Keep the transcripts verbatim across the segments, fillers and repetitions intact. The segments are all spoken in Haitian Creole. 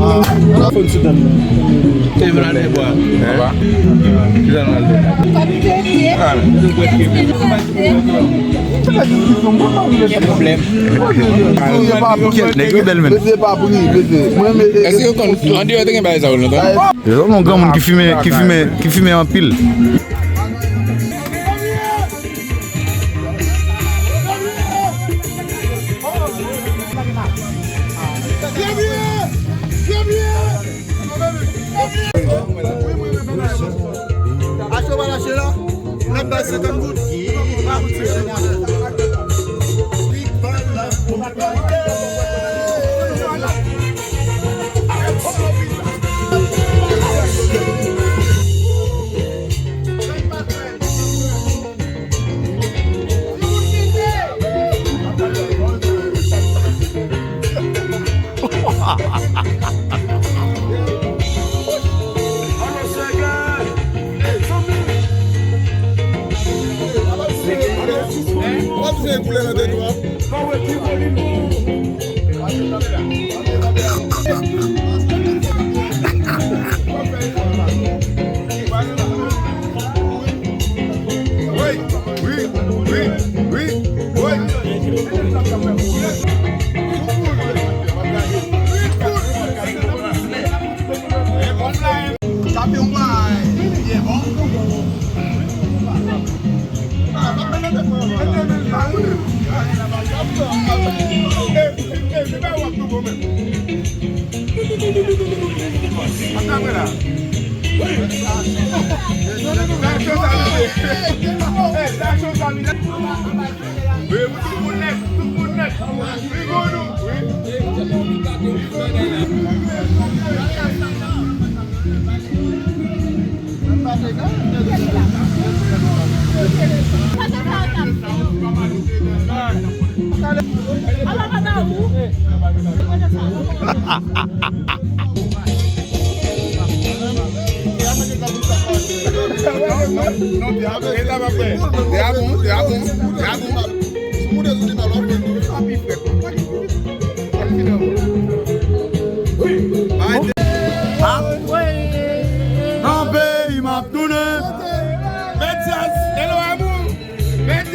Fòn sou dan. Te vin anlè bwa. Ki dan anlè? Gen pwoblèm. Nèg yo bèl, men. Èske yo konn, andeyò te gen bagay sa yo lontan? Yo, yon granmoun ki fimen, ki fimen, ki fimen anpil. Achte w pa lache la, n ap bay senkant goud.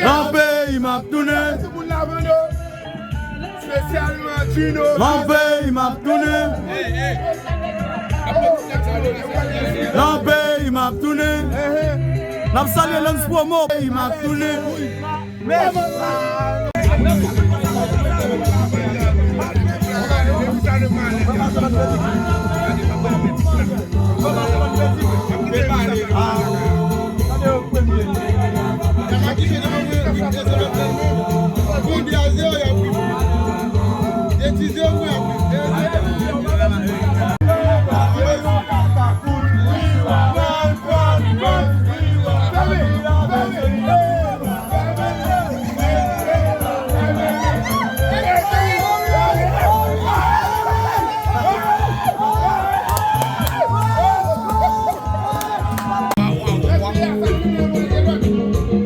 Nan peyi m ap tounen. Nan peyi m ap tounen. Nan peyi m ap tounen. Nan peyi m ap tounen. N ap salye Lens Promo. Peyi m ap tounen.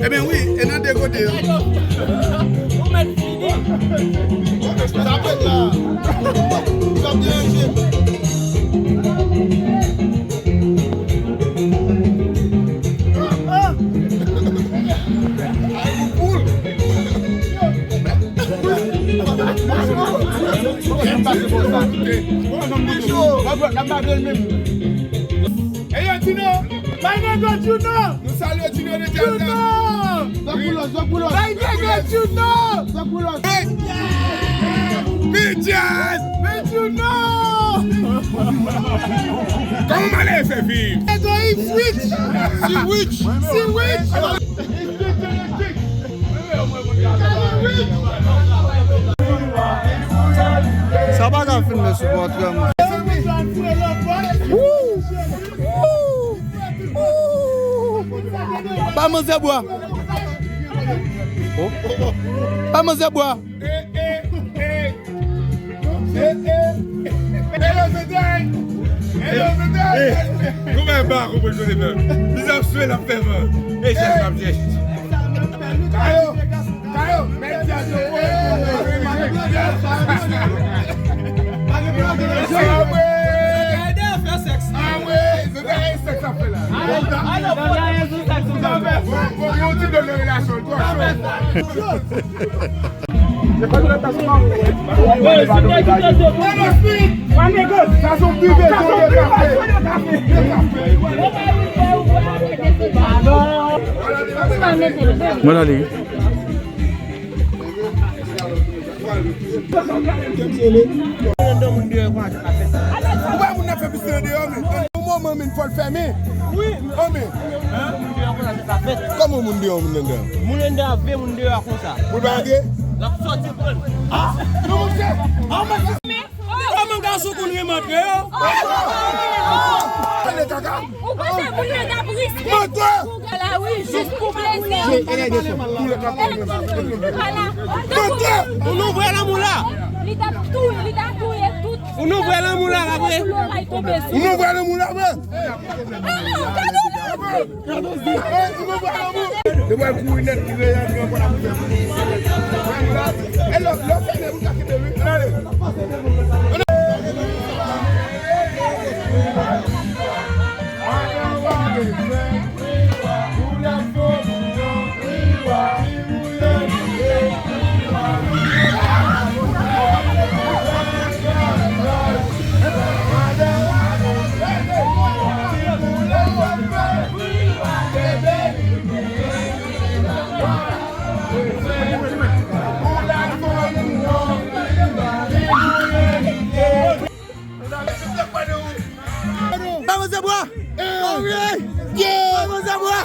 Ebyen wi, e nan de kote yo. Ou mèt fini. Sa fèt la. Sa deranje. Hey, yo, Tino! My nigga Juno! Nou salye Tino de Delta. Juno! Zòk Boulos, Zòk Boulos. My nigga Juno! Zòk Boulos. Hey! Big Jazz! Big Juno! Kòman malè fè viv? Egoist, rich! Si rich! Si rich! Sa pa ka filme sou pòtrè mwen. Woo! Woo! Woo! Ba manzè bwa. Ba manzè bwa. Hello, Zedèk! Hello, Zedèk! Kouman ba konprann Joseph la? Li ap swe, l ap fè van. E chèch l ap chèch. Kayo! Kayo! Mèt Djaz yo! Sa vre! Mwen ale. Ou wè moun nan fè pistolè deyò, men. Yon moman, men, fò l fèmen. Wi. Oh, men. Kòman moun deyò, moun anndan? Moun anndan ap veye moun deyò a konsa. Pou l pa rantre? L ap sòti pran. Ah, non, monchè. Ah, monchè. Kòman gason konn renmen antre yo? Ale kaka. Ou panse moun nan t ap riske pou gala, wi, jis pou plezi? Ou nou vre lanmou la? Li t ap touye, li t ap touye tout. Ou nou vre lanmou la, la vre? Ou nou vre lanmou la, vre? Li pral kouri nèt, li reyèl, li ankò la pou fè. E lè, lè w fèmen, ou ka kenbe, wi. Ann ale. Avanse bwa! Avanse bwa!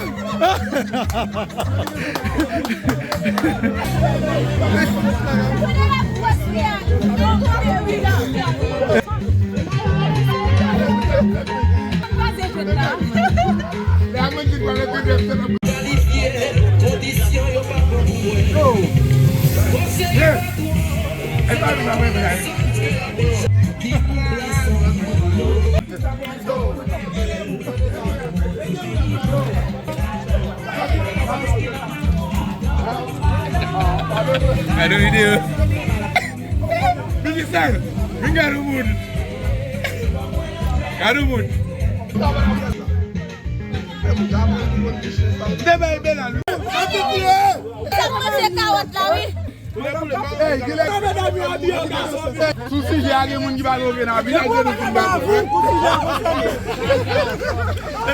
Gade videyo. Mizik sa, vin gade moun. Gade moun. Sa manje kawòt la, wi. Sou sijè a, gen moun ki pa leve nan vin ak genou sou bak.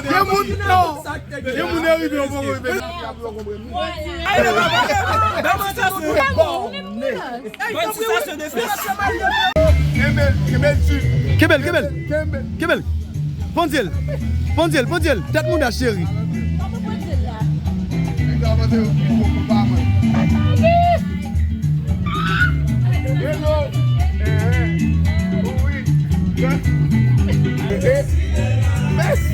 Gen moun, non. Gen moun e rive, yo poko rive. Kenbe l, kenbe l, kenbe l. Kenbe l, kenbe l. Kenbe l. Ponze l. Ponze l, ponze l. Tèt mouda, cheri. Mèsi.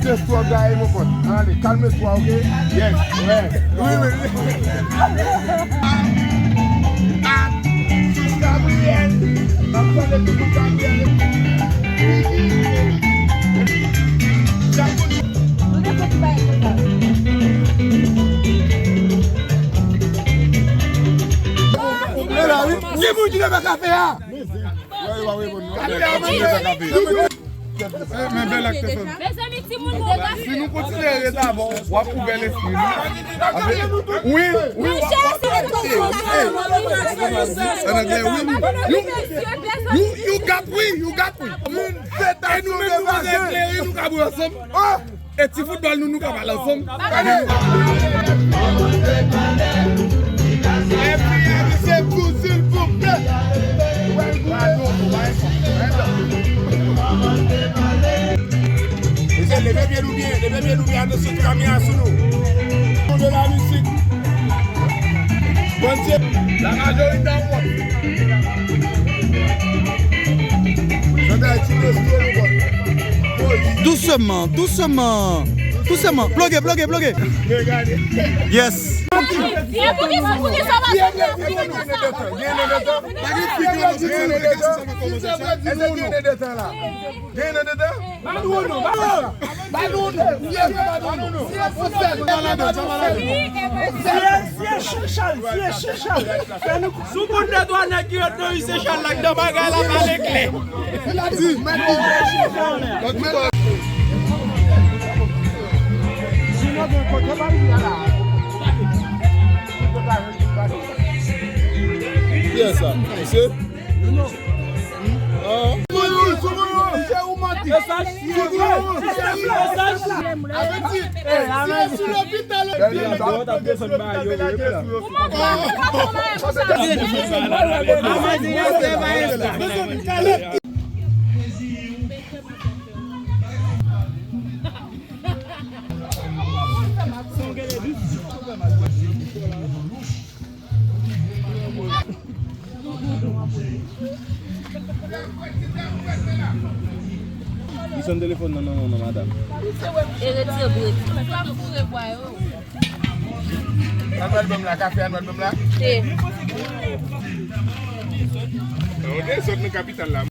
Se twò gaye, mon pote. Ale, kalme twa, ok? Yes, wè. Wi, wi. Ki moun ki te fè kafe a? Kafe a, men bèl ak te fè. Mezanmi, timoun, bon, si nou kontinye rete avè w, w ap ouvè lespri nou. Wi, wi, w ap, w ap, an anglè, wi. You, you, you got we, you got we. E nou menm nou bezwen eklere, nou ka bwè ansanm. E ti foutbòl nou, nou ka pale ansanm. Gade nou. F B I, se pou, silvouplè. Mesye, leve pye nou byen, leve pye nou byen, attention, kamera sou nou. Fond de la musique. Bondye. La majorité an pòt. Dousman, dousman, dousman. Ploge, ploge, ploge. Yes. Gen nan dedan? Ba nou non, ba nou non. Ba nou non. Ou sèl. Ou sèl. Sou moun de twa nèg ki ret nan ri Sechal la, k nan bagay la, pale klè. Di, men di. Kiyès sa? Misye? Ah. Li sonn telefòn nan, non, non, non, madanm. E retire bwet. Ann wè album la, kafe, ann wè album la. Te. An, ou te sot nan kapital la.